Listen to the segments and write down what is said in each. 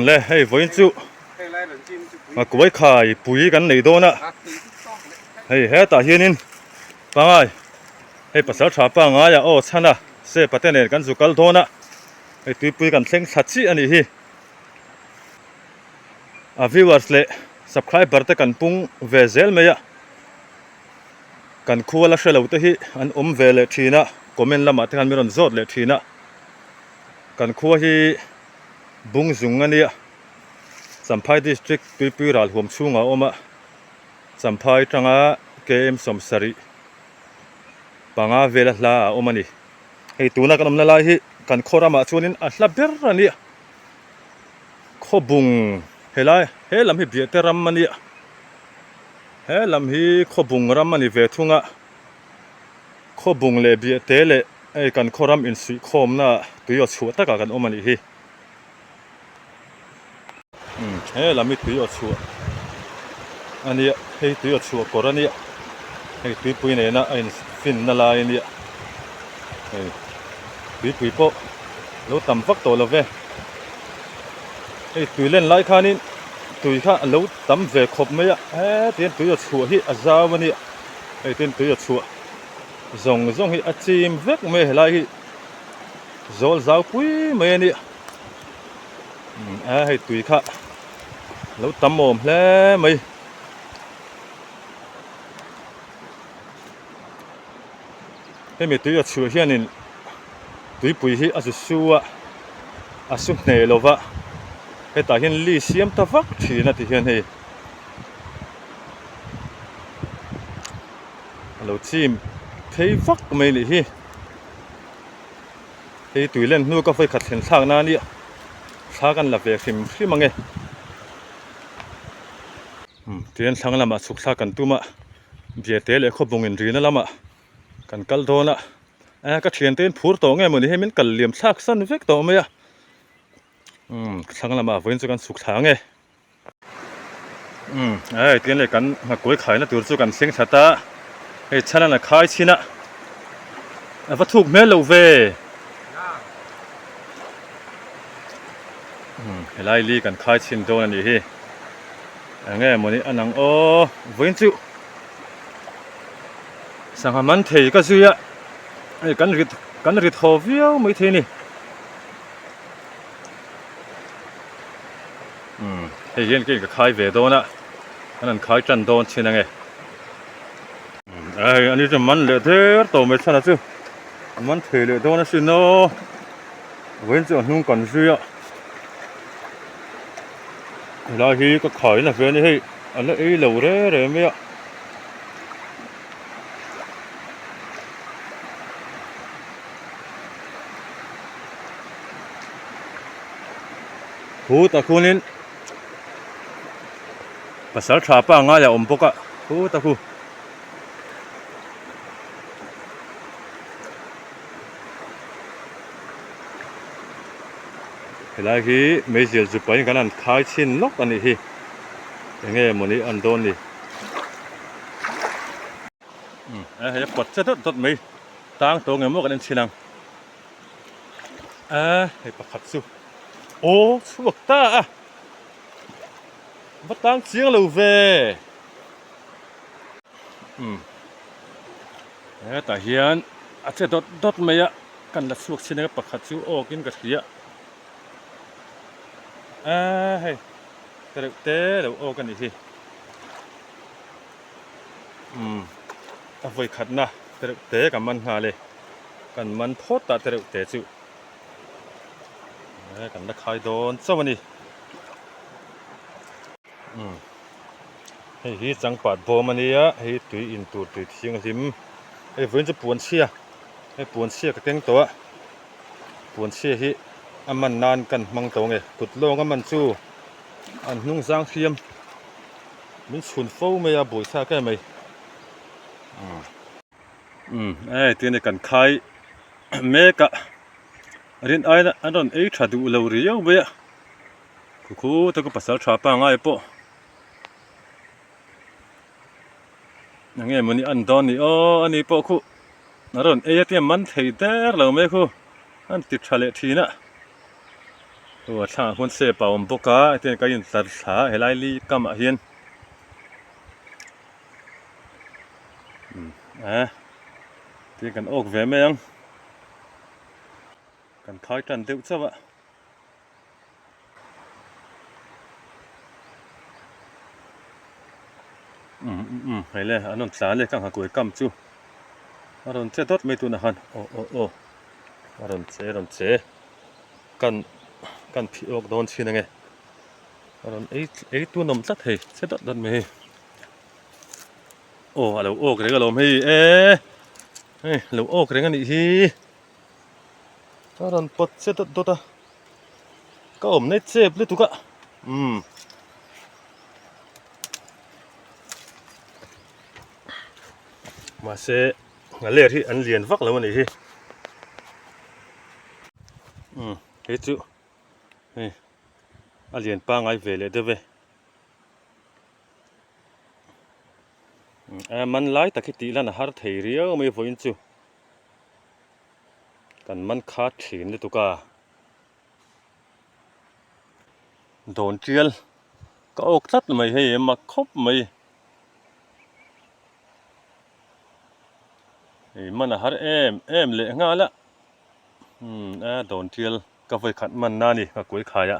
Le hei vawiin chu a kuai khai pui kan nei dawn a hei hetah hianin pangai hei pasal tha pangai a aw chhan a sepa te nen kan zu kal dawn a hei tuipui kan thleng thla chiah a nih hi a viewers leh subscriber te kan pung ve zel mai a kan khua la hre lo te hi an awm ve leh thin a comment lamah te khan min rawn zawt leh thin a. Kan khua hi Bungzung a nia, Champhai District Tuipui ral huam chhungah a awm a, Champhai tanga KM 75 vela hla a awm a ni. Hei tuna kan awmna lai hi kan khaw ramah chuanin a hla ber a nia, Khawbung helai he lam hi Biahte ram a nia, he lam hi Khawbung ram a ni ve thung a. Khawbung leh biahte leh hei kan khaw ram insuihkhawmna tui aw chhuah takah kan awm a nih hi. Umm he lam hi tui aw chhuah a nia hei tui aw chhuah kawr a nia hei tuipui nena a infinna lai a nia hei tuipui pawh lo tam vak tawh lo ve hei tui len lai khanin tui kha a lo tam ve khawp mai a hetiang tui aw chhuah hi a zau a nia. Hei tin tui a chhuah zawng zawng hi a chim vek mai a helai hi zawl zau pui mai a nia a hei tui kha lo tam awm hle mai hemi tui a chhuah hianin tuipui hi a zu su a a su hneh lova hetah hian li siam ta vak thin a ti hian hei. A lo chim phei vak mai nih hi hei tui len hnu ka vawikhat thlen thlak nan i thla kan la ve hrim hrim ang e umm tihian thlang lamah chhuk thlak kan tum a biate leh khawbung in rina lamah kan kal dawn a eh ka thiante in phur tawh nge mawni hei min kal liam thlak san vek tawh mai a umm thlang lamah vawiin chu kan chhuk thla ang e. Umm hei tiang leh kan nghakuai khaina tur chu kan thleng thla ta hei chhan a khai chhin a a va thuk hmel lo ve umm helai li kan khai chhin dawn a nih hi eng nge mawni a nang aw vawiin chu sangha man thei ka zui a hei kan rit kan rit haw viau maithei a ni. Umm hei hian kei ka khai ve dawn a an han khai tan dawn chin ange umm hei ani chu man leh der tawh mai chhan a chu a man thei leh dawn asin aw vawiin chu a hnung kan zui a helai hi ka khai na ve a ni hei a la ei lo re re mai a. Khu ta khunin pasal tha pa ngai a awm bawk a khu ta khu. Helai hi meizial zu pahin kan han khai chhin lawk a nih hi enge mawni an dawn ni. Umm hei a pawt che dawt dawt mai tang tawh nge maw kan en chhin ang. A hei pakhat chu aw chhuak ta a va tang chiang lo ve umm hetah hian a che dawt dawt mai a kan la chhuak chin anga pakhat chu awk in ka hria a hei ka reuh te lo awk a nih hi umm a vawi khatna te reuh te ka man nghal e. Kan man phawt ah te reuh te chu eh kan la khai dawn chauh a ni. Umm hei hi changpat bawm a nia hei tui in tur tui thianghlim hei vawiin chu puan chhia hei puan chhia ka keng tawh a puan chhia hi a man nan kan hmang tawh ang e kut lawng a man chu an hnung zang hriam min chhun fo mai a buaithlak em mai umm. Umm hei tiang hi kan khai mek a rin aina an rawn ei tha duh lo riau mai a khu khu te ka pasal tha pangai pawh eng nge mawni an dawn ni aw ani pawh khu. A rawn ei a tia man thei der lo mai khu an ti tha leh thin a. Aw a thlangah khuan step a awm bawk a hetiang ka intlar thla a helai li kamah hian a tiang kan awk ve mai ang kan khai tan deuh chauh a. Umm umm hei le an rawn tlan leh ka nghakuai kam chu a rawn che dawt mai tunah khan aw aw aw a rawn che a rawn che kan kan phih awk dawn chin ange a rawn ei ei tun awm tlat hei che dawt dawt mai hei aw a lo awk reng alawm hei e hei a lo awk reng anih hi a rawn pawt che dawt dawt a. Ka awm nai chep lutuk a umm mahse nghaler hi an lian vak lo a nih hi umm hei chu hei a lian pangai ve leh deuh e a man lai tak hi tih lan a har thei riau mai vawiin chu kan man khat thin lutuk a. Dawn tial ka awk tlat mai hei a mak khawp mai hei man a har em em leh nghal a umm a dawn tial ka vawi khat man na a ni ka kuai khai a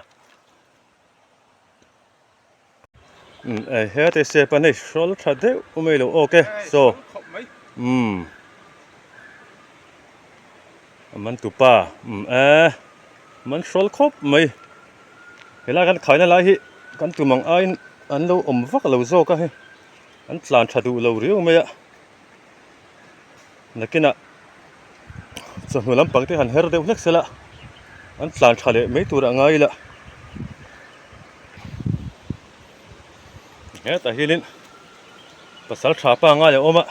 umm hete step a nei hrawl tha deuh mai lo awk e saw umm a man tupa umm e man hrawl khawp mai helai kan khaina lai hi kan tum ang aiin an lo awm vak lo zawk a hei an tlan tha duh lo riau mai a nakinah chawhnu lampang te han her deuh hlek sela an tlan tha leh mai tur a ngai ila hetah hianin pasal tha pa ngai a awm a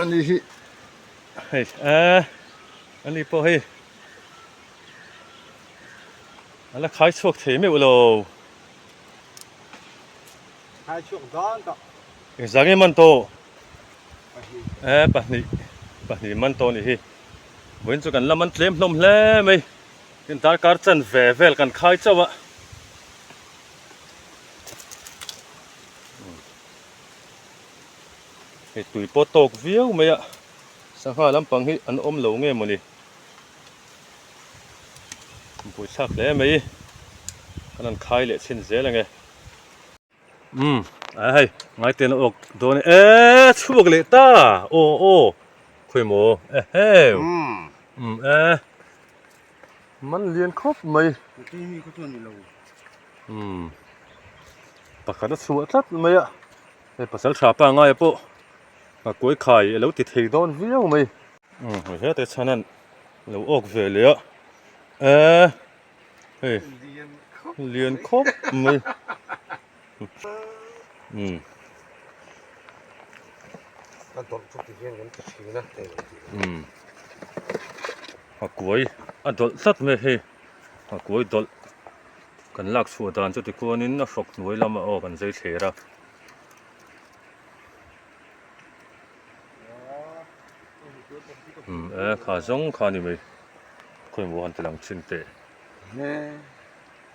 ani hi hei a ani pawh hei a la khai chhuak thei meuh lo. Khai chhuak dan tak. Engzah nge man tawh? Pahnih. Eh pahnih. Pahnih man tawh nih hi. Vawiin chu kan la man tlem hlawm hle mai. Tin darkar chan ve vel kan khai chauh a. Hei tui pawh tawk viau mai a. Sangha lampang hi an awm lo nge mawni. Buaithlak hle mai. Kan han khai leh chhin zel ange. Umm a hei ngai ten a awk dawn e eee chhuak leh ta aw aw khawi maw eheu umm e man lian khawp mai umm pakhat a chhuah tlat mai a hei pasal tha pa ngaia pawh a kuai khai a lo ti thei dawn viau mai umm hei hete chhan an lo awk ve leh a eee. Hei lian khawp mai umm a dawlh chu ti hian kan ti thin a umm a kuai a dawlh tlat mai hei a kuai dawlh kan lak chhuah dan chu tikhuanin a hrawk hnuai lamah aw kan zai thler a. Umm e kha zawng kha ni mai khawi maw han ti lang thin teh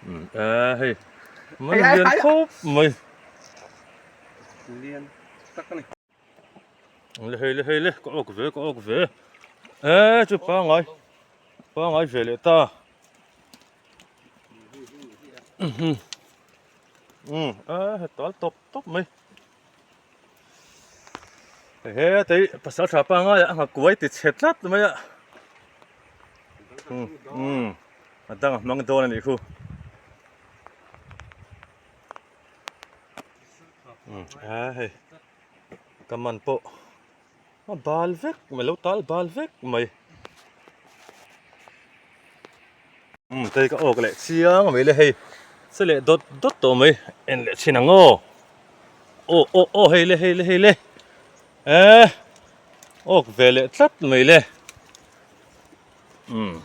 umm e hei man lian khawp mai lian tak a ni le hei le hei le ka awk ve ka awk ve e chu pangai pangai ve leh ta umm e tal tawp tawp mai. He tei pasal tha pangai a ngha kuai ti chhe tlat mai a umm umm a dang a hmang dawn a nih khu umm a hei ka man pawh a bal vek mai lo tal bal vek mai umm tei ka awk leh chiang mai le hei che leh dawt dawt tawh mai en leh chhin ang aw. Aw aw aw hei le hei le hei le eh awk ve leh tlat mai le umm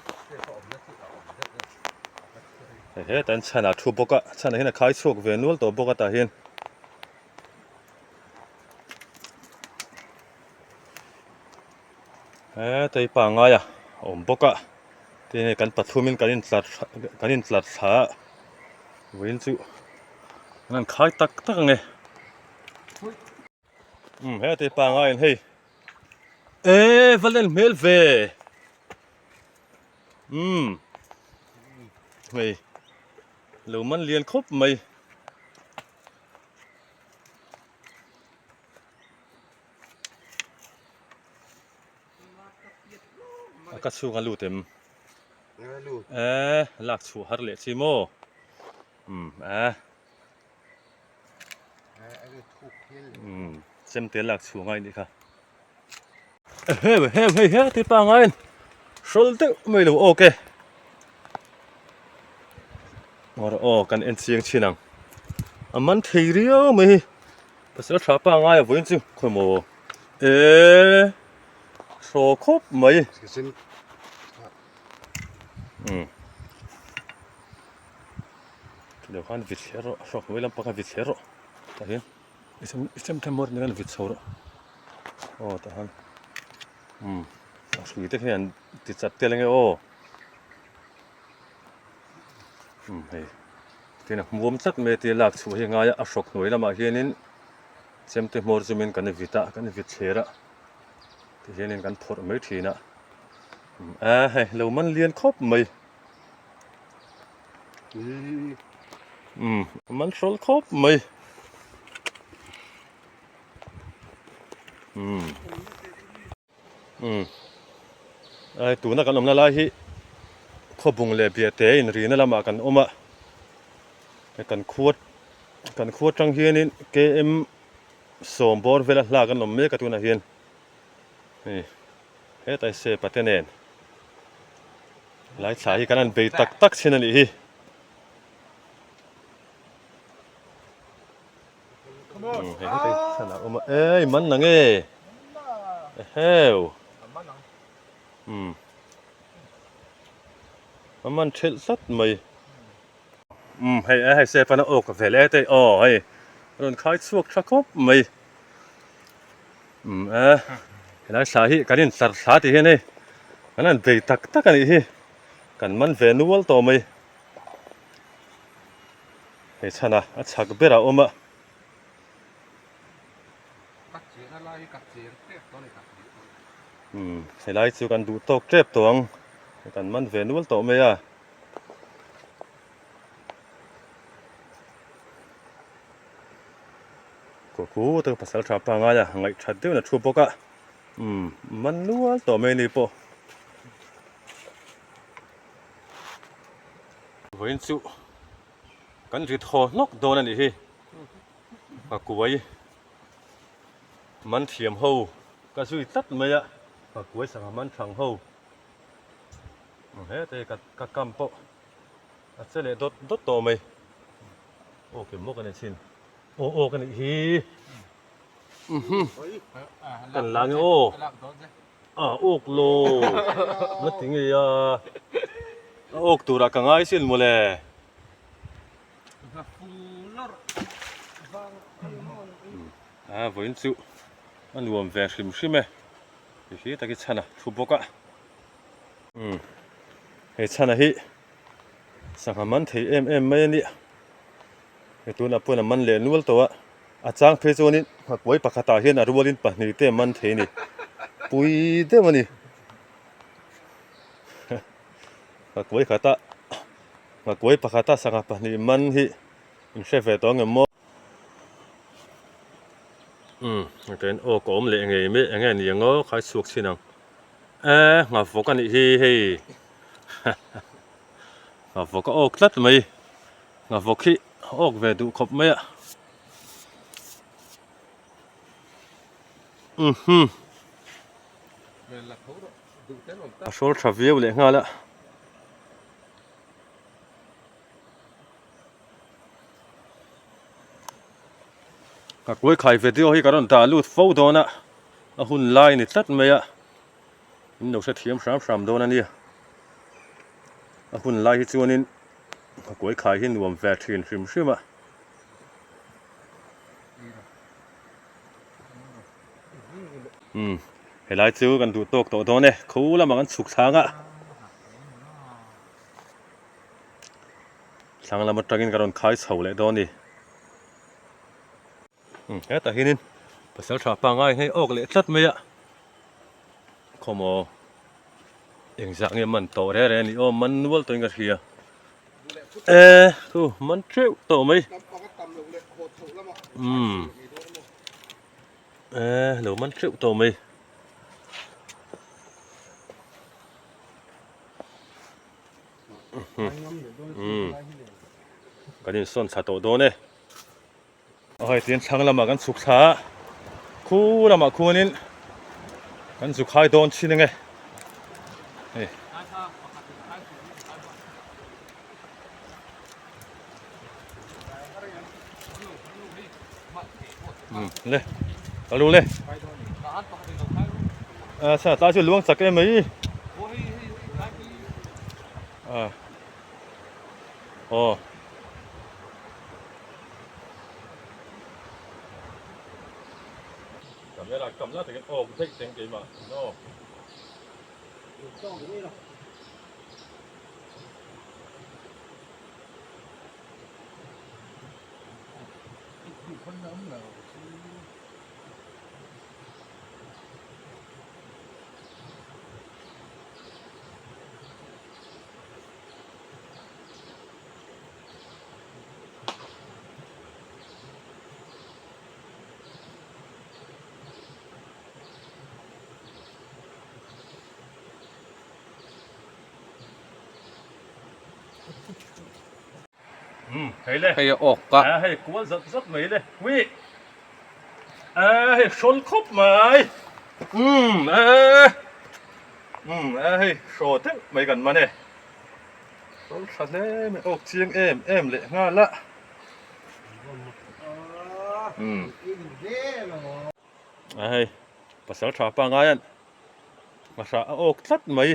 hei hetah hian chhan ah thu bawk a chhan ah hian a khai chhuak ve nual tawh bawk a tah hian. He tei pangai a awm bawk a tin hei kan pathumin kan intlar kan intlar thla a vawiin chu an han khai tak tak ang e umm he tei pangaiin hei eee va len hmel ve umm hei lo man lian khawp mai. A ka chhung a lut em? Eee lak chhuah har leh chi maw? Umm eh. Umm chemte lak chhuah ngai nih kha. Eheu eheu hei he ti pangain hrawl deuh mai lo awk e. Awr aw kan en chiang chin ang. A man thei riau mai hi. Pasal tha pangai a vawiin chu khawi maw eee hraw khawp mai. Umm chutiang khan vit thler rawh hrawk hnuai lampang kha vit thler rawh tah hian i chem i chem them mawr nen vit chho rawh aw tah hian umm a hrui te hian ti chat tel ange aw umm hei tin a hmuam tlat mai a tia lak chhuah hi a ngai a a hrawk hnuai lamah hianin chemte hmawr chumin kan vit a kan vit thler a tihianin kan phawrh mai thin a a hei lo man lian khawp mai umm a man hrawl khawp mai umm umm ai tuna kan awmna lai hi khawbung leh biahte inrina lamah kan awm a kan khua kan khua atang hianin km sawm bawr vela hla kan awm mek a tunah hian hei hetlai sepa te nen lai thla hi kan han bei tak tak thin a nih hi. Hei hetah hi chhan a awm a ei man na nge eheu umm a man thelh tlat mai umm hei hei step a awk ve leh te aw hei a rawn khai chhuak tha khawp mai umm e helai thla hi kan intlar thla tih hian hei kan han bei tak tak a nih hi kan man ve nual tawh mai. Hei chhan a a chhak ber a awm a. Umm helai chu kan duh tawk tep tawh ang kan man ve nual tawh mai a. Kawku te pasal tha pangai a ngaih that deuhin a thu bawk a umm man nual tawh mai ni pawh. Vawiin chu kan ri thaw hlawk dawn a nih hi ka kuai man thiam ho ka zui tlat mai a ka kuai sangha man thang ho hete ka ka kam pawh a che leh dawt dawt tawh mai aw ke maw ka nei thin aw aw ka nih hi kan la nge aw. A awk lo na ti ngei a a awk turah ka ngai sin mawle. A vawiin chu a nuam ve hrim hrim e ti hi tak hi chhan a thu bawk a umm hei chhan a hi sangha man thei em em mai a nia hei tunah pawhin a man leh nual tawh a. A chang phei chuanin nghakuai pakhatah hian a rualin pahnih te a man thei a ni. Pui deuh a ni. Nghakuai khata nghakuai pakhata sangha pahnih man hi in hre ve tawh angem maw? Umm hetiang aw ka awm leh ngei mai eng nge ni ang aw khai chhuak chhin ang. Eee nghafawk a nih hi hei nghafawk a awk tlat mai. Nghafawk hi awk ve duh khawp mai a. Uhmm a hrawl tha viau leh nghal a. Ka kuai khai video hi ka rawn dah lut fo dawn a, a hun lai ni tlat mai a, in lo hrethiam hram hram dawn a nia. A hun lai hi chuanin ka kuai khai hi nuam ve thin hrim hrim a. Umm. Helai chu kan duh tawk tawh dawn e, kho lamah kan chhuk thlang a. Thlang lam atangin ka rawn khai chho leh dawn a ni. Umm hetah hianin pasal tha pangai hei awk leh tlat mai a, khawmaw engzah nge man tawh reng reng a ni aw man nual tawhin ka hria. E thu man teuh tawh mai. Umm e lo man teuh tawh mai. Umm kan insawn thla tawh dawn e. Hei tin thlang lamah kan chhuk thla a, khu lamah khuanin kan zu khai dawn thin ange. Hei. Le ka lu le. A sa tlai chu luang chak em mai. A. Aw. Camera kam la takin awk daih teng keimah no. Hei le. Hei a awk a. A hei kual zat zat mai le. Ui. A hei hrawl khawp mai. Um a. Um a hei hraw deuh mai kan man e. Hrawl tha hle mai awk chiang em em leh nghal a. Um. A hei pasal tha pangai an hmahra a awk tlat mai.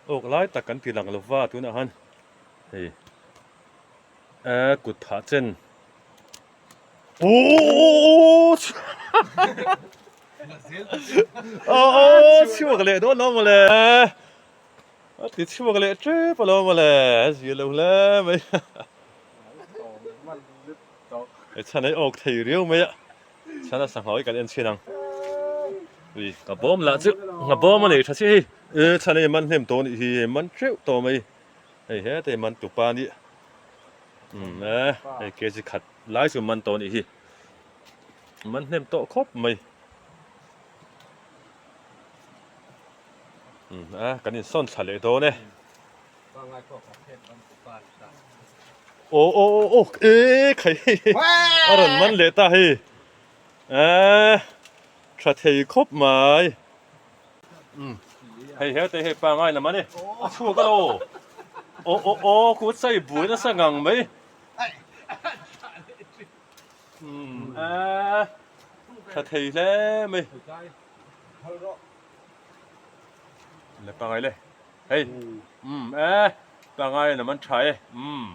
Awk lai tak kan ti lang lova tunah khan hei a kut phah chen aww aww chhuak leh dawn lo mawle a ti chhuak leh tep alo mawle a zir lo hle mai hei chhan hi awk thei riau mai a chhan a sangha hi kan en chhin ang ui ka bawm lah chu ka bawm a nei tha chiah hei e chhan hei man hnem tawh a nih hi hei man teuh tawh mai hei heta hi man tupa a nih umm e hei kg khat lai chu man tawh a nih hi man hnem tawh khawp mai umm a kan insawn thla leh dawn e. Aw aw aw aw e khai hei a rawn man leh ta hei e tha thei khawp mai um hei he te hei pangai lam ani a chhuak a lo aw aw aw kut sai buai nasa ngang mai um e tha thei hle mai le pangai le. Hei umm e pangai lam an tha e umm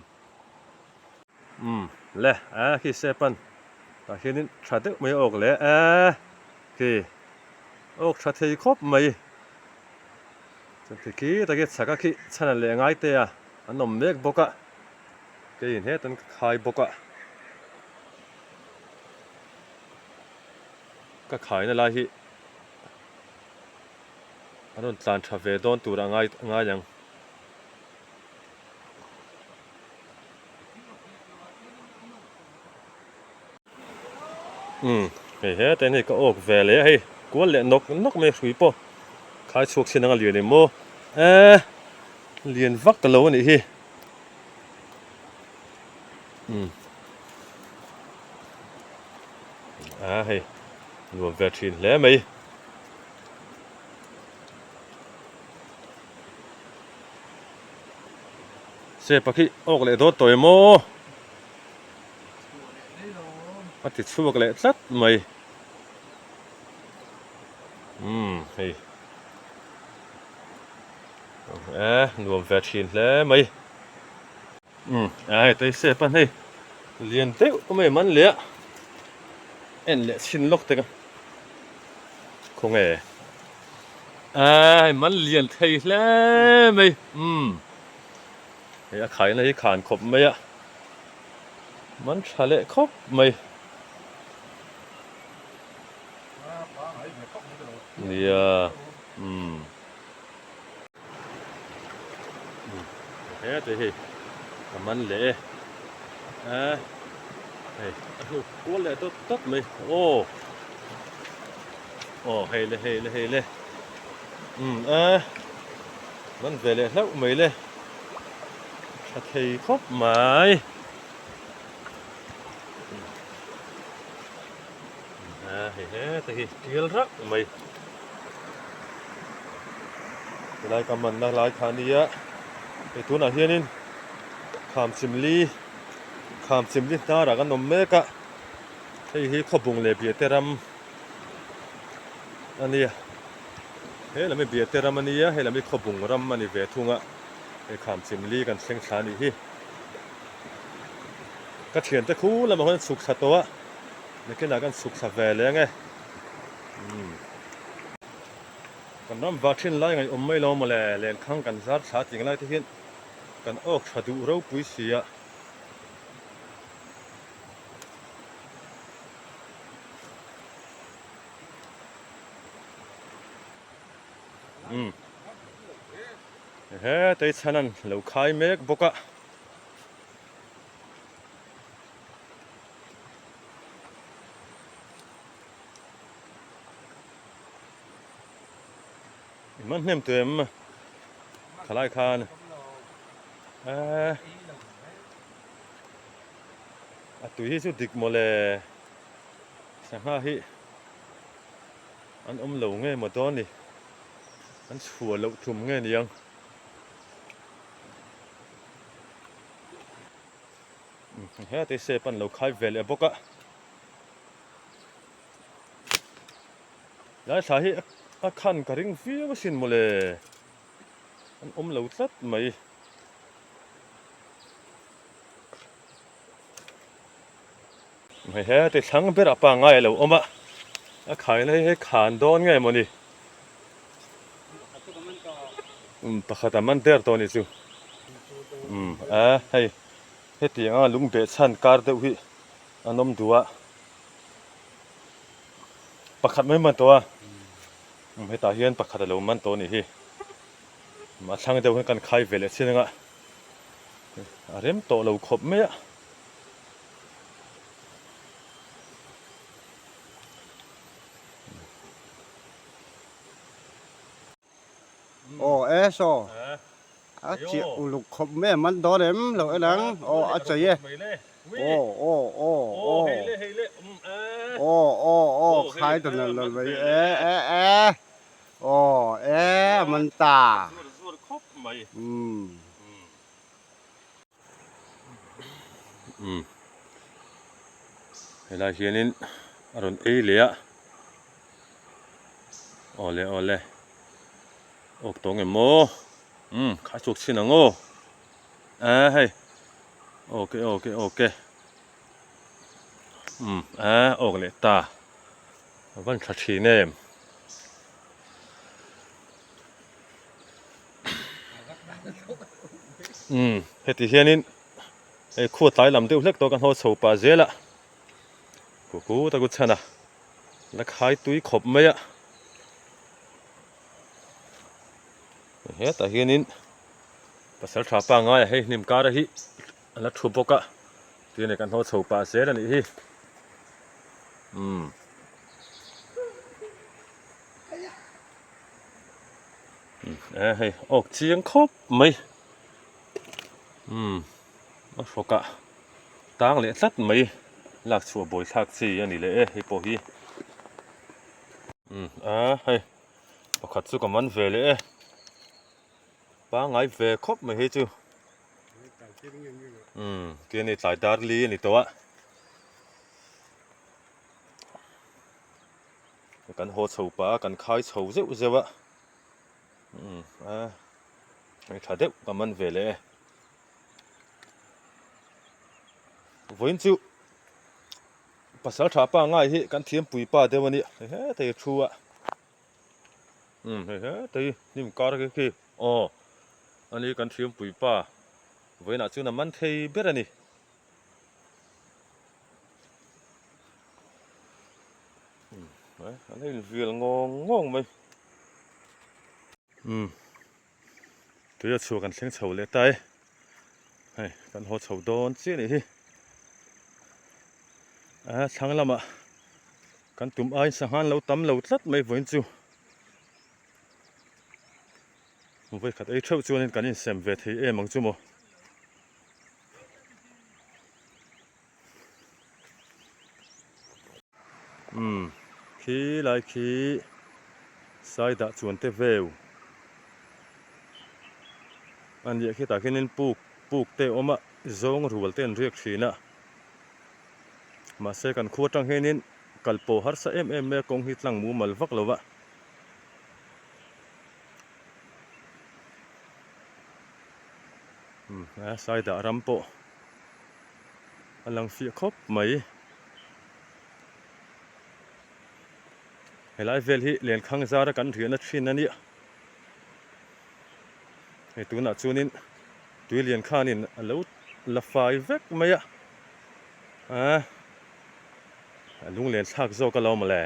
umm le a khi step an tah hianin tha deuh mai a awk leh e khi awk tha thei khawp mai chuan khi khi tak hi chhak a khi chhan a leh ngai te a an awm mek bawk a keiin hetan ka khai bawk a ka khaina lai hi. A rawn tlan tha ve dawn tur a ngai ngai ang. Umm hei heta hian hei ka awk ve leh a hei kual leh nawk nawk mai a hrui pawh khai chhuak chin anga lian em maw eh lian vak ta lo a nih hi umm a hei nuam ve thin hle mai. Sepa khi awk leh dawt tawh em aw? A ti chhuak leh tlat mai. Umm hei. E nuam ve thin hle mai. Umm a hei tei sepa hei lian deuh mai man leh a en leh chhin lawk tek a. Khawnge. Ai man lian thei hle mai umm hei a khaina hi khan khawp mai a man tha leh khawp mai nia umm hete hei ka man leh e a hei a hnuk kual leh dawt dawt mai aw. Aw hei le hei le hei le umm a man ve leh hlauh mai le tha thei khawp mai a hei heta hi tial rak mai helai ka manna lai kha ania hei tunah hianin kham chimli kham chimli hnarah kan awm mek a hei hi khawbung leh biate ram. a nia he lam hi biate ram a nia he lam hi khawbung ram a ni ve thung a hei kham chimli kan thleng thla a nih hi ka thiante khu lamah khuan an chhuk thla tawh a nakinah kan chhuk thla ve leh ange umm kan ram vah thin lai ngaih awm mai lo mawle lenkhang kan zar thla tih ang lai te hian kan awk tha duh ropui si a. Umm he tei chhan an lo khai mek bawk a. I man hnem tu em khalai khan eh A tui hi chu dik mawle sangha hi an awm lo nge maw dawn ni an chhuah loh tum nge niang hete sep an lo khai ve leh bawk a lai thla hi a khan ka ring viau asin mawle an awm lo tlat mai. Hei heti thlang berah pangngai a lo awm a, a khaina hi hei khan dawn nge mawni? Umm pakhat a man der tawh a ni chu. Umm a hei hetiang anga lung beh chhan kar deuh hi an awm duh a, pakhat mai man tawh a, umm hetah hian pakhat a lo man tawh a nih hi. A thlang deuh hian kan khai ve leh chin anga a rem tawh lo khawp mai a. Aw e saw a chiah uluk khawp mai a man dawn em lo en ang aw a chei e aw aw aw aw aw aw aw khai ta nal nal mai e e e. Aw e a man ta. Umm. Umm. Helai hianin a rawn ei leh a. Awle awle. Awk tawng em maw? Umm khai chhuak chhin ang aw. A hei. Awke awke awke. Umm a awk leh ta. A van tha thin em. Umm heti hianin hei khua tlai lam deuh hlek tawh ka hnawl chho pah zel a kuku ta ku chhan a la khai tui khawp mai a hetah hianin pasal tha pangngai a hei hnim kar a hi a la thu bawk a tih kan hnawl chho pah zel a nih hi umm e hei awk chiang khawp mai umm a hrawk ah tang leh tlat mai lak chhuah buai thlak chi a ni leh e hei pawh hi umm a hei pakhat chu ka man ve leh e pangngai ve khawp mai hei chu umm ti a ni tlai dar li a ni tawh a. Kan haw chho pah a, kan khai chho zeuh zeuh a, umm a hei tha deuh ka man ve leh e. Vawiin chu pasal tha pa ngai hi kan thiampui pa deuh a nia, hei hetei thu a. Umm hei hetah hi hnim kar khi khi aw ani kan thiampui pa vawiinah chuan a man thei ber a ni. Umm an hei invial ngawng ngawng mai. Umm tuia chhuah kan thleng chho leh ta e hei kan haw chho dawn chiah anih hi a thlang lamah kan tum aiin sangha an lo tam lo tlat mai vawiin chu vawikhat ei theuh chuanin kan insem ve thei em ang chu maw. Umm khi lai khi sai dah chuan te veu a nia khitah khianin puk puk te a awm a zawng rual te an riak thin a mahse kan khua atang hianin kal pawh harsa em em mai a kawng hi tlang mumal vak lo va umm a sai dah ram pawh. A lang fiah khawp mai. Helai vel hi lenkhang zara kan riahna thin a nia. Hei tunah chuanin tui lian khanin a lo la fai vek mai a. A a lunglen thlak zawk alawm mawle.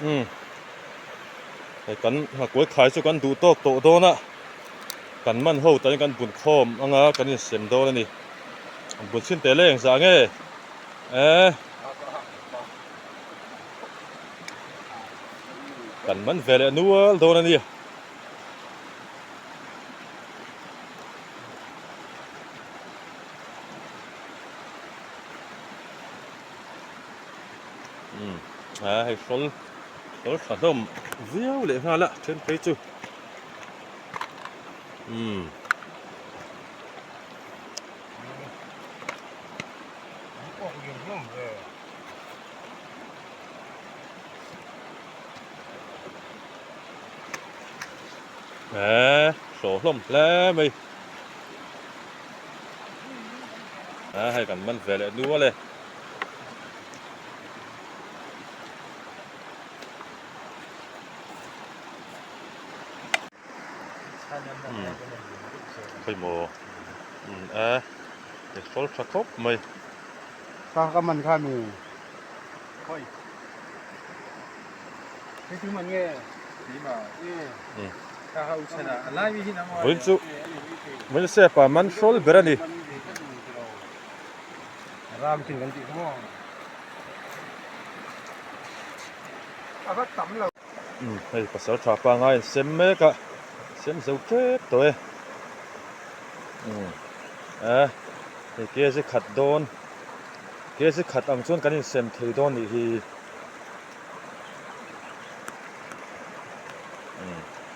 Umm hei kan nghakuai khai chu kan duh tawk tawh dawn a kan man ho tah hian kan bun khawm anga kan insem dawn a ni bun chhin teh leng zah nge eh kan man ve leh nual dawn a ni. Umm a hei hrawl hrawl tha hlawm viau leh nghal a then phei chu umm. Eee hraw hlawm hle mai. A hei kan man ve leh nual e. Pawimawh a i hrawl tha khawp mai. Kha ka man kha mi. Khoi. Hei tu man nge? Vawiin chu vawiin sepa man hrawl ber a ni. Hei pasal tha pangai an sem mek a sem zo tep tawh e a hei kg khat dawn kg khat ang chuan kan insem thei dawn nih hi.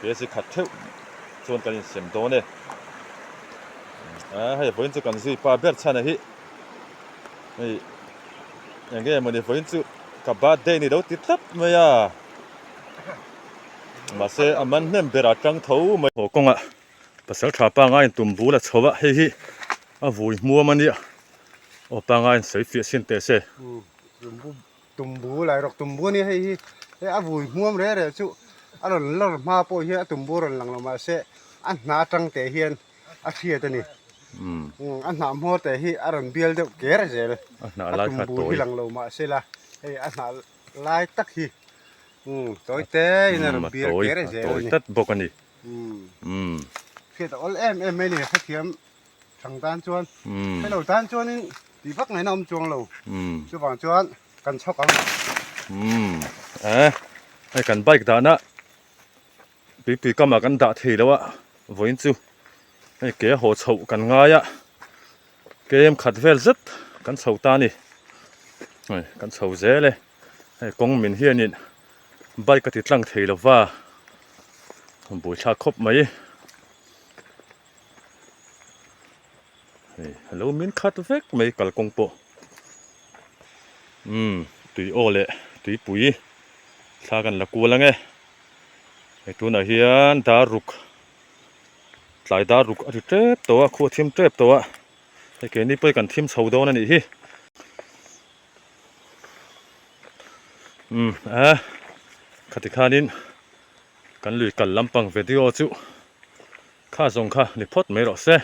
He chi khat theuh chuan kan insem dawn e. A hei vawiin chu kan zui pa ber chhan a hi. Hei eng nge mawni vawiin chu ka birthday ni lo ti tlat mai a. Mahse a man hnem ber a tang tho mai. Haw kawngah pasal tha pangai in tum bul a chho a hei hi a vui hmuam a nia. Aw pangai in sawi fiah sin teh se. Tumbu lai rawk tumbu a nia hei hi hei a vui hmuam reh reh chu a rawn lawr hma pawh hian a tumbu a rawn lang lo mahse a hna atang teh hian a hriat a ni a hnah hmawr teh hi a rawn bial deuh ker zel a tumbu hi lang lo mahse la hei a hnah lai tak hi tawi te in a rawn bial ker zel a ni tat bawk a ni hriat a awl em em mai a ni hrethiam thang tan chuan helo tan chuanin Tih vak ngaihna awm chuang lo. Chuvang chuan kan chhawk ang. Umm eh hei kan bike dahna tuipui kamah kan dah thei lo a vawiin chu hei ke a haw chhoh kan ngai a kem khat vel zet kan chho ta a ni hei kan chho zel e hei kawng min hianin bike a ti tlang thei lo va buaithlak khawp mai. Hei a lo min khat vek mai kalkawng pawh umm tui aw leh tuipui thla kan la kual ang e hei tunah hian dar ruk tlai dar ruk a ri tep tawh a khua thim tep tawh a hei keini pawh hi kan thim chho dawn a nih hi. Umm a khati khanin kan lui kal lampang video chu kha zawng kha ni phawt mai rawh se.